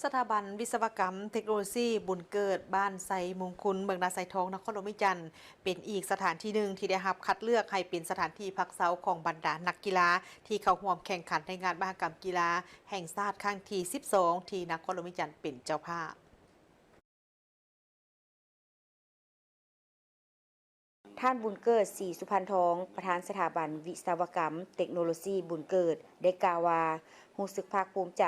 ສະຖາບັນວິສະວະກຳເຕັກໂນໂລຊີບຸນເກີດ ບ້ານໄຊມຸງຄຸນ ເມືອງນາຊາຍທອງ ນະຄອນຫຼວງວຽງຈັນ ເປັນອີກສະຖານທີ່ໜຶ່ງທີ່ໄດ້ຮັບຄັດເລືອກໃຫ້ເປັນສະຖານທີ່ພັກເຊົາຂອງບັນດານັກກິລາ ທີ່ເຂົ້າຮ່ວມແຂ່ງຂັນໃນງານມະຫະກຳກິລາແຫ່ງຊາດຄັ້ງທີສິບສອງ ທີ່ນະຄອນຫຼວງວຽງຈັນເປັນເຈົ້າພາບ. ທ່ານ ບຸນເກີດ ສີສຸພັນທອງ ປະທານສະຖາບັນວິສະວະກຳເຕັກໂນໂລຊີບຸນເກີດ ໄດ້ກ່າວວ່າ ຮູ້ສຶກພາກພູມໃຈ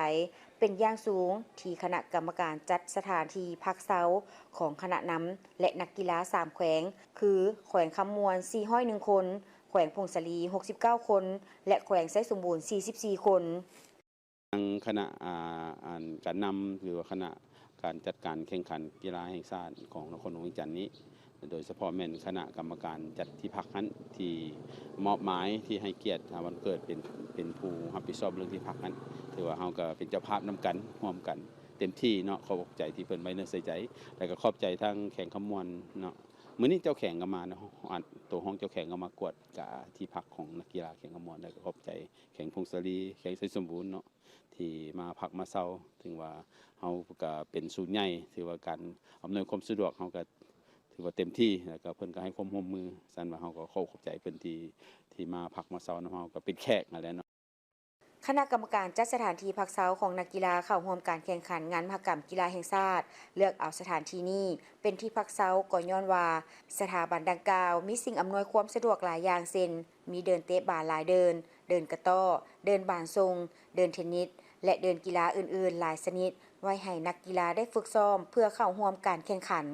ເປັນຢ່າງສູງ ທີ່ຄະນະກຳມະການຈັດສະຖານທີ່ພັກເຊົາຂອງຄະນະນຳ ແລະ ນັກກິລາສາມແຂວງ ຄື ແຂວງຄຳມ່ວນ ສີ່ຮ້ອຍເອັດຄົນ, ແຂວງຜົ້ງສາລີ ຫົກສິບເກົ້າຄົນ ແລະ ແຂວງໄຊສົມບູນ ສີ່ສິບສີ່ຄົນ. ທາງຄະນະ ອ່າ ອັນການນຳ ຫຼືວ່າຄະນະການຈັດການແຂ່ງຂັນກິລາແຫ່ງຊາດຂອງນະຄອນຫຼວງວຽງຈັນນີ້ ໂດຍສະເພາະແມ່ນຄະນະກຳມະການຈັດທີ່ພັກຫັ້ນ ທີ່ມອບໝາຍ ທີ່ໃຫ້ກຽດ ທ້າວ ບຸນເກີດ ເປັນ ເປັນຜູ້ຮັບຜິດຊອບເລື່ອງທີ່ພັກຫັ້ນ ຖືວ່າເຮົາກໍເປັນເຈົ້າພາບນຳກັນ ຮ່ວມກັນເຕັມທີ່ເນາະ. ຂອບໃຈທີ່ເພິ່ນໄວ້ເນື້ອໃສ່ໃຈ ແລ້ວກໍຂອບໃຈທາງແຂວງຄຳມ່ວນເນາະ. ມື້ນີ້ເຈົ້າແຂວງກໍມາເນາະ ອັນ ໂຕຮອງເຈົ້າແຂວງກໍມາກວດກາທີ່ພັກຂອງນັກກິລາແຂວງຄຳມ່ວນ ແລ້ວກໍຂອບໃຈແຂວງຜົ້ງສາລີ ແຂວງໄຊສົມບູນເນາະ ທີ່ມາພັກມາເຊົາ. ເຖິງວ່າເຮົາກໍເປັນສູນໃຫຍ່ ຖືວ່າການອຳນວຍຄວາມສະດວກເຮົາກໍຖືວ່າເຕັມທີ່ ແລ້ວກໍເພິ່ນກໍໃຫ້ຄວາມຮ່ວມມື. ຊັ້ນວ່າເຮົາກໍຂໍຂອບໃຈເພິ່ນທີ່ ທີ່ມາພັກມາເຊົານຳເຮົາ ກໍເປັນແຂກຫັ້ນແຫຼະເນາະ. ຄະນະກຳມະການຈັດສະຖານທີ່ພັກເຊົາຂອງນັກກິລາເຂົ້າຮ່ວມການແຂ່ງຂັນງານມະຫະກຳກິລາແຫ່ງຊາດ ເລືອກເອົາສະຖານທີ່ນີ້ເປັນທີ່ພັກເຊົາ ກໍຍ້ອນວ່າສະຖາບັນດັ່ງກ່າວມີສິ່ງອຳນວຍຄວາມສະດວກຫຼາຍຢ່າງ ເຊັ່ນ ມີເດີ່ນເຕະບານຫຼາຍເດີ່ນ, ເດີ່ນກະຕໍ້, ເດີ່ນບານສົ່ງ, ເດີ່ນເທັນນິດ ແລະ ເດີ່ນກິລາອື່ນໆຫຼາຍຊະນິດ ໄວ້ໃຫ້ນັກກິລາໄດ້ຝຶກຊ້ອມເພື່ອເຂົ້າຮ່ວມການແຂ່ງຂັນ.